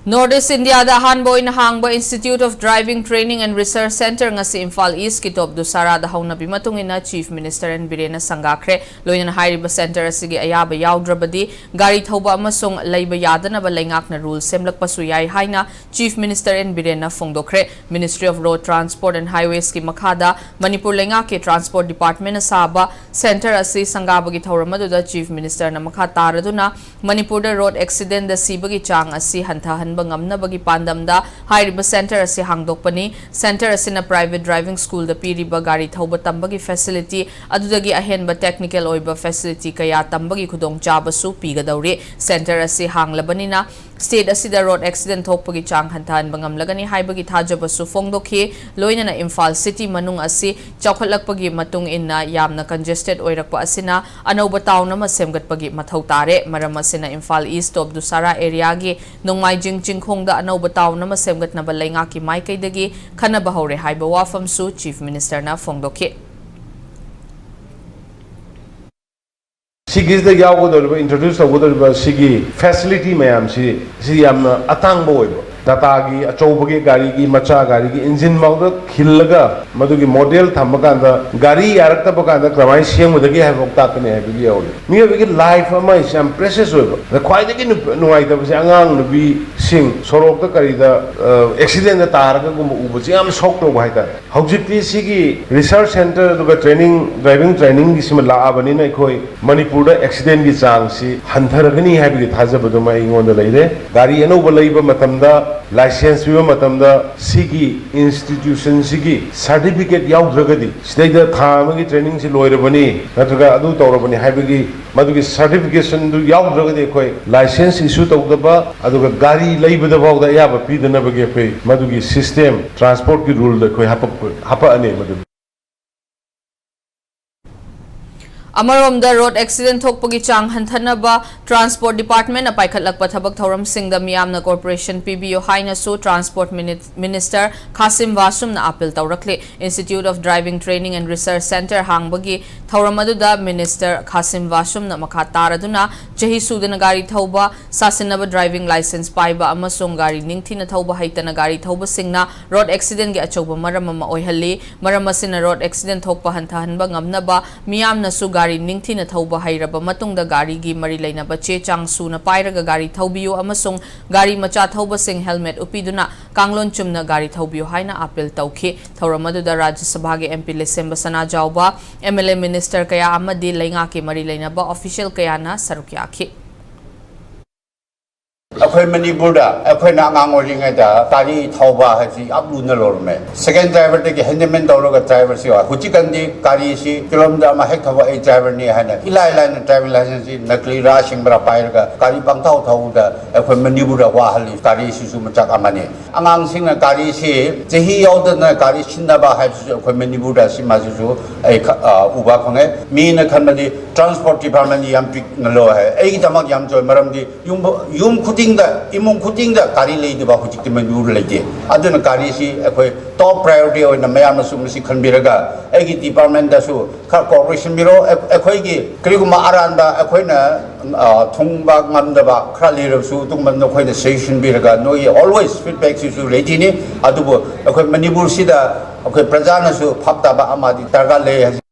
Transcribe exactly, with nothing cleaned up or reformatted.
North East India ꯗ ꯑꯍꯥꯟꯕ ꯑꯣꯏꯅ ꯍꯥꯡꯕ Institute of Driving Training and Research Centre ꯉꯁꯤ ꯏꯝꯐꯥꯜ ꯏꯁꯀꯤ ꯇꯣꯞ ꯗꯨꯁꯥꯔꯥꯗ ꯍꯧꯅꯕꯤ ꯃꯇꯨꯡ ꯏꯟꯅ Chief Minister ꯑꯦꯟ ꯕꯤꯔꯦꯟꯅ ꯁꯪꯒꯥꯈ꯭ꯔꯦ꯫ ꯂꯣꯏꯅꯅ ꯍꯥꯏꯔꯤꯕ centre ꯑꯁꯤꯒꯤ ꯑꯌꯥꯕ ꯌꯥꯎꯗ꯭ꯔꯕꯗꯤ ꯒꯥꯔꯤ ꯊꯧꯕ ꯑꯃꯁꯨꯡ ꯂꯩꯕ ꯌꯥꯗꯅꯕ ꯂꯩꯉꯥꯛꯅ rule ꯁꯦꯝꯂꯛꯄꯁꯨ ꯌꯥꯏ ꯍꯥꯏꯅ Chief Minister ꯑꯦꯟ ꯕꯤꯔꯦꯟꯅ ꯐꯣꯡꯗꯣꯛꯈ꯭ꯔꯦ꯫ Ministry of Road Transport and Highways ꯀꯤ ꯃꯈꯥꯗ ꯃꯅꯤꯄꯨꯔ ꯂꯩꯉꯥꯛꯀꯤ Transport Department ꯅ ꯁꯥꯕ centre ꯑꯁꯤ ꯁꯪꯒꯥꯕꯒꯤ ꯊꯧꯔꯝ ꯑꯗꯨꯗ Chief Minister ꯅ ꯃꯈꯥ ꯇꯥꯔꯗꯨꯅ ꯃꯅꯤꯄꯨꯔꯗ road accident ꯗ ꯁꯤꯕꯒꯤ ꯆꯥꯡ ꯑꯁꯤ ꯍꯟꯊꯍꯟꯕ ꯉꯝꯅꯕꯒꯤ ꯄꯥꯟꯗꯝꯗ ꯍꯥꯏꯔꯤꯕ centre ꯑꯁꯤ ꯍꯥꯡꯗꯣꯛꯄꯅꯤ꯫ Centre ꯑꯁꯤꯅ private driving school ꯗ ꯄꯤꯔꯤꯕ ꯒꯥꯔꯤ ꯊꯧꯕ ꯇꯝꯕꯒꯤ facility ꯑꯗꯨꯗꯒꯤ ꯑꯍꯦꯟꯕ technical ꯑꯣꯏꯕ facility ꯀꯌꯥ ꯇꯝꯕꯒꯤ ꯈꯨꯗꯣꯡꯆꯥꯕꯁꯨ ꯄꯤꯒꯗꯧꯔꯤ꯫ Centre ꯑꯁꯤ ꯍꯥꯡꯂꯕꯅꯤꯅ state ꯑꯁꯤꯗ road accident ꯊꯣꯛꯄꯒꯤ ꯆꯥꯡ ꯍꯟꯊꯍꯟꯕ ꯉꯝꯂꯒꯅꯤ ꯍꯥꯏꯕꯒꯤ ꯊꯥꯖꯕꯁꯨ ꯐꯣꯡꯗꯣꯛꯈꯤ꯫ ꯂꯣꯏꯅꯅ ꯏꯝꯐꯥꯜ city ꯃꯅꯨꯡ ꯑꯁꯤ ꯆꯥꯎꯈꯠꯂꯛꯄꯒꯤ ꯃꯇꯨꯡ ꯏꯟꯅ ꯌꯥꯝꯅ congested ꯑꯣꯏꯔꯛꯄ ꯑꯁꯤꯅ ꯑꯅꯧꯕ town ꯑꯃ ꯁꯦꯝꯒꯠꯄꯒꯤ ꯃꯊꯧ ꯇꯥꯔꯦ꯫ ꯃꯔꯝ ꯑꯁꯤꯅ ꯏꯝꯐꯥꯜ ꯏꯁ ꯇꯣꯞ ꯗꯨꯁꯥꯔꯥ area ꯒꯤ ꯅꯣꯡꯃꯥꯏꯖꯤꯡ ꯆꯤꯡꯈꯣꯡꯗ ꯑꯅꯧꯕ town ꯑꯃ ꯁꯦꯝꯒꯠꯅꯕ ꯂꯩꯉꯥꯛꯀꯤ ꯃꯥꯏꯀꯩꯗꯒꯤ ꯈꯟꯅꯕ ꯍꯧꯔꯦ ꯍꯥꯏꯕ ꯋꯥꯐꯝꯁꯨ Chief Minister ꯅ ꯐꯣꯡꯗꯣꯛꯈꯤ꯫ ꯁꯤꯒꯤꯁꯤꯗ ꯌꯥꯎꯒꯗꯧꯔꯤꯕ, introduce ꯇꯧꯒꯗꯧꯔꯤꯕ ꯁꯤꯒꯤ facility ꯃꯌꯥꯝꯁꯤ, ꯁꯤ ꯌꯥꯝꯅ ꯑꯇꯥꯡꯕ ꯑꯣꯏꯕ꯫ ꯇꯥꯇꯥꯒꯤ ꯑꯆꯧꯕꯒꯤ ꯒꯥꯔꯤꯒꯤ, ꯃꯆꯥ ꯒꯥꯔꯤꯒꯤ engine ꯐꯥꯎꯗ ꯈꯤꯜꯂꯒ ꯃꯗꯨꯒꯤ model ꯊꯝꯕ ꯀꯥꯟꯗ ꯒꯥꯔꯤ ꯌꯥꯔꯛꯇꯕ ꯀꯥꯟꯗ ꯀꯃꯥꯏꯅ ꯁꯦꯝꯒꯗꯒꯦ ꯍꯥꯏꯕ ꯐꯥꯎ ꯇꯥꯛꯀꯅꯤ ꯍꯥꯏꯕꯒꯤ ꯌꯥꯎꯔꯤ꯫ ꯃꯤꯑꯣꯏꯕꯒꯤ life ꯑꯃ ꯍꯥꯏꯁꯦ ꯌꯥꯝ precious ꯑꯣꯏꯕ꯫ ꯑꯗ ꯈ꯭ꯋꯥꯏꯗꯒꯤ ꯅꯨ-, ꯅꯨꯡꯉꯥꯏꯇꯕꯁꯦ ꯑꯉꯥꯡ ꯅꯨꯄꯤꯁꯤꯡ ꯁꯣꯔꯣꯛꯇ ꯀꯔꯤꯗ, ꯑ, accident ꯇꯥꯔꯒꯒꯨꯝꯕ ꯎꯕꯁꯦ ꯌꯥꯝ shock ꯇꯧꯕ ꯍꯥꯏꯇꯥꯔꯦ꯫ ꯍꯧꯖꯤꯛꯇꯤ ꯁꯤꯒꯤ research centre ꯑꯗꯨꯒ training, driving training ꯒꯤꯁꯤꯃ ꯂꯥꯛꯑꯕꯅꯤꯅ ꯑꯩꯈꯣꯏ ꯃꯅꯤꯄꯨꯔꯗ accident ꯀꯤ ꯆꯥꯡꯁꯤ ꯍꯟꯊꯔꯒꯅꯤ ꯍꯥꯏꯕꯒꯤ ꯊꯥꯖꯕꯗꯨꯃ ꯑꯩꯉꯣꯟꯗ ꯂꯩꯔꯦ꯫ ꯒꯥꯔꯤ ꯑꯅꯧꯕ ꯂꯩꯕ ꯃꯇꯝꯗ, licence ꯄꯤꯕ ꯃꯇꯝꯗ ꯁꯤꯒꯤ institution ꯁꯤꯒꯤ certificate ꯌꯥꯎꯗ꯭ꯔꯒꯗꯤ, ꯁꯤꯗꯩꯗ ꯊꯥ ꯑꯃꯒꯤ training ꯁꯤ ꯂꯣꯏꯔꯕꯅꯤ ꯅꯠꯇ꯭ꯔꯒ ꯑꯗꯨ ꯇꯧꯔꯕꯅꯤ ꯍꯥꯏꯕꯒꯤ ꯃꯗꯨꯒꯤ certification ꯗꯨ ꯌꯥꯎꯗ꯭ꯔꯒꯗꯤ ꯑꯩꯈꯣꯏ licence issue ꯇꯧꯗꯕ, ꯑꯗꯨꯒ ꯒꯥꯔꯤ ꯂꯩꯕꯗ ꯐꯥꯎꯗ ꯑꯌꯥꯕ ꯄꯤꯗꯅꯕꯒꯤ ꯑꯩꯈꯣꯏ ꯃꯗꯨꯒꯤ system, transport ꯀꯤ rule ꯗ ꯑꯩꯈꯣꯏ ꯍꯥꯄꯛꯄ, ꯍꯥꯄꯛꯑꯅꯤ ꯃꯗꯨ꯫ ꯑꯃꯔꯣꯝꯗ, ꯔꯣꯗ ꯑꯦꯛꯁꯤꯗꯦꯟ ꯊꯣꯛꯄꯒꯤ ꯆꯥꯡ ꯍꯟꯊꯅꯕ ꯇ꯭ꯔꯥꯟꯁꯄꯣꯔꯠ ꯗꯤꯄꯥꯔꯠꯃꯦꯟꯅ ꯄꯥꯏꯈꯠꯂꯛꯄ ꯊꯕꯛ ꯊꯧꯔꯝꯁꯤꯡꯗ ꯃꯤꯌꯥꯝꯅ ꯀꯣꯔꯄꯣꯔꯦꯁꯟ ꯄꯤꯕꯤꯌꯨ ꯍꯥꯏꯅꯁꯨ ꯇ꯭ꯔꯥꯟꯁꯄꯣꯔꯠ ꯃꯤꯅꯤ-, ꯃꯤꯅꯤꯁꯇꯔ ꯈꯥꯁꯤꯝ ꯋꯥꯁꯨꯝꯅ ꯑꯥꯄꯤꯜ ꯇꯧꯔꯛꯂꯤ꯫ Institute of Driving Training and Research Centre ꯍꯥꯡꯕꯒꯤ ꯊꯧꯔꯝ ꯑꯗꯨꯗ ꯃꯤꯅꯤꯁꯇꯔ ꯈꯥꯁꯤꯝ ꯋꯥꯁꯨꯝꯅ ꯃꯈꯥ ꯇꯥꯔꯗꯨꯅ ꯆꯍꯤ ꯁꯨꯗꯅ ꯒꯥꯔꯤ ꯊꯧꯕ, ꯁꯥꯁꯤꯟꯅꯕ ꯗ꯭ꯔꯥꯏꯚꯤꯡ ꯂꯥꯏꯁꯦꯟꯁ ꯄꯥꯏꯕ ꯑꯃꯁꯨꯡ ꯒꯥꯔꯤ ꯅꯤꯡꯊꯤꯅ ꯊꯧꯕ ꯍꯩꯇꯅ ꯒꯥꯔꯤ ꯊꯧꯕꯁꯤꯡꯅ ꯔꯣꯗ ꯑꯦꯛꯁꯤꯗꯦꯟꯒꯤ ꯑꯆꯧꯕ ꯃꯔꯝ ꯑꯃ ꯑꯣꯏꯍꯜꯂꯤ꯫ ꯃꯔꯝ ꯑꯁꯤꯅ ꯔꯣꯗ ꯑꯦꯛꯁꯤꯗꯦꯟ ꯊꯣꯛꯄ ꯍꯟꯊꯍꯟꯕ ꯉꯝꯅꯕ ꯃꯤꯌꯥꯝꯅꯁꯨ ꯒꯥꯔꯤ ꯅꯤꯡꯊꯤꯅ ꯊꯧꯕ ꯍꯩꯔꯕ ꯃꯇꯨꯡꯗ ꯒꯥꯔꯤꯒꯤ ꯃꯔꯤ ꯂꯩꯅꯕ ꯆꯦ ꯆꯥꯡ ꯁꯨꯅ ꯄꯥꯏꯔꯒ ꯒꯥꯔꯤ ꯊꯧꯕꯤꯌꯨ ꯑꯃꯁꯨꯡ ꯒꯥꯔꯤ ꯃꯆꯥ ꯊꯧꯕꯁꯤꯡ ꯍꯦꯜꯃꯦꯠ ꯎꯞꯄꯤꯗꯨꯅ ꯀꯥꯡꯂꯣꯟ ꯆꯨꯝꯅ ꯒꯥꯔꯤ ꯊꯧꯕꯤꯌꯨ ꯍꯥꯏꯅ ꯑꯥꯄꯤꯜ ꯇꯧꯈꯤ꯫ ꯊꯧꯔꯝ ꯑꯗꯨꯗ ꯔꯥꯖ꯭ꯌ ꯁꯚꯥꯒꯤ M P ꯂꯩꯁꯦꯝꯕ Sanajaoba, M L A, minister ꯀꯌꯥ ꯑꯃꯗꯤ ꯂꯩꯉꯥꯛꯀꯤ ꯃꯔꯤ ꯂꯩꯅꯕ ꯑꯣꯐꯤꯁꯤꯌꯦꯜ ꯀꯌꯥꯅ ꯁꯔꯨꯛ ꯌꯥꯈꯤ꯫ ꯑꯩꯈꯣꯏ ꯃꯅꯤꯄꯨꯔꯗ ꯑꯩꯈꯣꯏꯅ ꯑꯉꯥꯡ ꯑꯣꯏꯔꯤꯉꯩꯗ ꯒꯥꯔꯤ ꯊꯧꯕ ꯍꯥꯏꯕꯁꯤ ꯌꯥꯝ ꯂꯨꯅ ꯂꯧꯔꯝꯃꯦ꯫ ꯁꯦꯀꯦꯟ ꯗ꯭ꯔꯥꯏꯚꯔꯗꯒꯤ ꯍꯦꯟꯗꯃꯦꯟ ꯇꯧꯔꯒ ꯗ꯭ꯔꯥꯏꯚꯔꯁꯤ ꯑꯣꯏ꯫ ꯍꯧꯖꯤꯛꯀꯥꯟꯗꯤ ꯒꯥꯔꯤꯁꯤ ꯀꯤꯂꯣꯃꯤꯇꯔ ꯑꯃ ꯍꯦꯛ ꯊꯧꯕ ꯑꯩ ꯗ꯭ꯔꯥꯏꯚꯔꯅꯤ ꯍꯥꯏꯅ ꯏꯂꯥꯏ ꯂꯥꯏꯅ ꯗ꯭ꯔꯥꯏꯚꯤꯡ ꯂꯥꯏꯁꯦꯟꯁꯁꯤ ꯅꯀꯂꯤꯔꯥ ꯑꯁꯦꯡꯕꯔꯥ ꯄꯥꯏꯔꯒ ꯒꯥꯔꯤ ꯄꯪꯊꯧ ꯊꯧꯕꯗ ꯑꯩꯈꯣꯏ ꯃꯅꯤꯄꯨꯔꯗ ꯋꯥꯍꯜꯂꯤ꯫ ꯒꯥꯔꯤꯁꯤꯁꯨ ꯃꯆꯥꯛ ꯑꯃꯅꯤ꯫ ꯑꯉꯥꯡꯁꯤꯡꯅ ꯒꯥꯔꯤꯁꯤ ꯆꯍꯤ ꯌꯧꯗꯅ ꯒꯥꯔꯤ ꯁꯤꯟꯅꯕ ꯍꯥꯏꯕꯁꯤꯁꯨ ꯑꯩꯈꯣꯏ ꯃꯅꯤꯄꯨꯔꯗ ꯁꯤꯃꯁꯤꯁꯨ ꯑꯩ ꯈ-, ꯑ, ꯎꯕ ꯐꯪꯉꯦ꯫ ꯃꯤꯅ ꯈꯟꯕꯗꯤ ꯇ꯭ꯔꯥꯟꯁꯄꯣꯔꯠ ꯗꯤꯄꯥꯔꯠꯃꯦꯟꯗꯤ ꯌꯥꯝ ꯄꯤꯛꯅ ꯂꯧ ꯍꯥꯏ꯫ ꯑꯩꯒꯤꯗꯃꯛ ꯌꯥꯝ ꯆꯥꯎꯏ, ꯃꯔꯝꯗꯤ ꯌꯨꯝ, ꯌꯨꯝ ꯈꯨꯗꯤꯡꯗ, ꯏꯃꯨꯡ ꯈꯨꯗꯤꯡꯗ ꯒꯥꯔꯤ ꯂꯩꯇꯕ ꯍꯧꯖꯤꯛꯇꯤ ꯃꯅꯤꯄꯨꯔ ꯂꯩꯇꯦ꯫ ꯑꯗꯨꯅ ꯒꯥꯔꯤꯁꯤ ꯑꯩꯈꯣꯏ ꯇꯣꯞ ꯄ꯭ꯔꯥꯏꯌꯣꯔꯤꯇꯤ ꯑꯣꯏꯅ ꯃꯌꯥꯝꯅꯁꯨ ꯃꯁꯤ ꯈꯟꯕꯤꯔꯒ ꯑꯩꯒꯤ ꯗꯤꯄꯥꯔꯠꯃꯦꯟꯗꯁꯨ ꯈꯔ ꯀꯣꯑꯣꯄꯔꯦꯁꯟ ꯄꯤꯔꯣ꯫ ꯑꯩ-, ꯑꯩꯈꯣꯏꯒꯤ ꯀꯔꯤꯒꯨꯝꯕ ꯑꯔꯥꯟꯕ ꯑꯩꯈꯣꯏꯅ, ꯑ, ꯊꯨꯡꯕ ꯉꯝꯗꯕ ꯈꯔ ꯂꯩꯔꯕꯁꯨ ꯑꯗꯨꯒꯨꯝꯕ ꯅꯈꯣꯏꯅ ꯁꯖꯦꯁꯟ ꯄꯤꯔꯒ ꯅꯣꯏꯒꯤ ꯑꯣꯜꯋꯦꯁ ꯐꯤꯗꯕꯦꯛꯁꯤꯁꯨ ꯔꯦꯗꯤꯅꯤ꯫ ꯑꯗꯨꯕꯨ ꯑꯩꯈꯣꯏ ꯃꯅꯤꯄꯨꯔꯁꯤꯗ ꯑꯩꯈꯣꯏ ꯄ꯭ꯔꯖꯥꯅꯁꯨ ꯐꯛ ꯇꯥꯕ ꯑꯃꯗꯤ ꯗꯔꯀꯥꯔ ꯂꯩ ꯍꯥꯏꯖ-